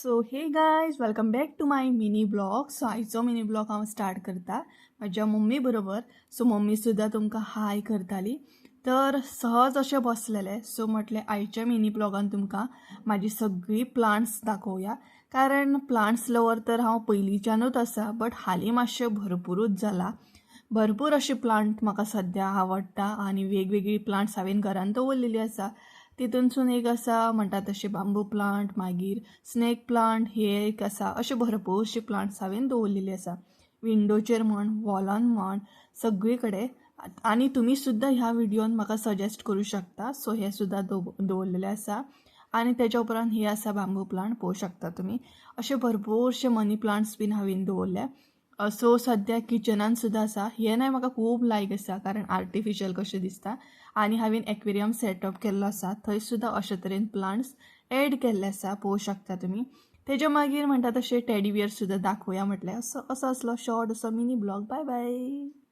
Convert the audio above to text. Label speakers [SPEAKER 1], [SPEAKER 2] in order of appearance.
[SPEAKER 1] So hey guys, welcome back to my mini vlog. So आयचो mini blog हांव start करता म्हाज्या mummy बरोबर. सो मम्मी सुद्दां तुमकां हाय करताली. तर सहज अशें बसलेलें. सो म्हटलें आयच्या मिनी ब्लॉगान तुमकां म्हाजी सगळीं प्लांट्स दाखोवया, कारण प्लांट्स लवर तर हांव पयलींच्यानूच आसा, बट हालीं मातशें भरपुरूच जाला. भरपूर अशे प्लांट म्हाका सद्या आवडटा आनी वेगवेगळी प्लांट्स हांवें घरान दवरलेली आसा. तितूनसून एक आसा म्हणटा तशें बांबू प्लांट, मागीर स्नेक प्लांट हे एक आसा. अशे भरपूरशे प्लांट्स हांवें दवरलेली आसा, विंडोचेर म्हण, वॉलान म्हण, सगळे कडेन. आनी तुमी सुद्दां ह्या व्हिडियोन म्हाका सजेस्ट करूं शकता. सो हे सुद्दां दवरलेले आसा. आनी तेच्या उपरांत हे आसा बांबू प्लांट, पळोवंक शकता तुमी. अशे भरपूरशे मनी प्लांट्स बीन हांवें दवरल्या. सो सद्या किचनान सुद्दां आसा. हें नाय म्हाका खूब लायक आसा, कारण आर्टिफिशियल कशें दिसता. आनी हांवें एक्वेरियम सेटअप केल्लो आसा, थंय सुद्दां अशे तरेन प्लांट्स एड केल्ले आसा, पळोवंक शकता तुमी. तेज्या मागीर म्हणटा तशें टेडी बियर सुद्दां दाखोवया म्हटलें. असो असो आसलो शॉर्ट असो मिनी ब्लॉग. बाय बाय.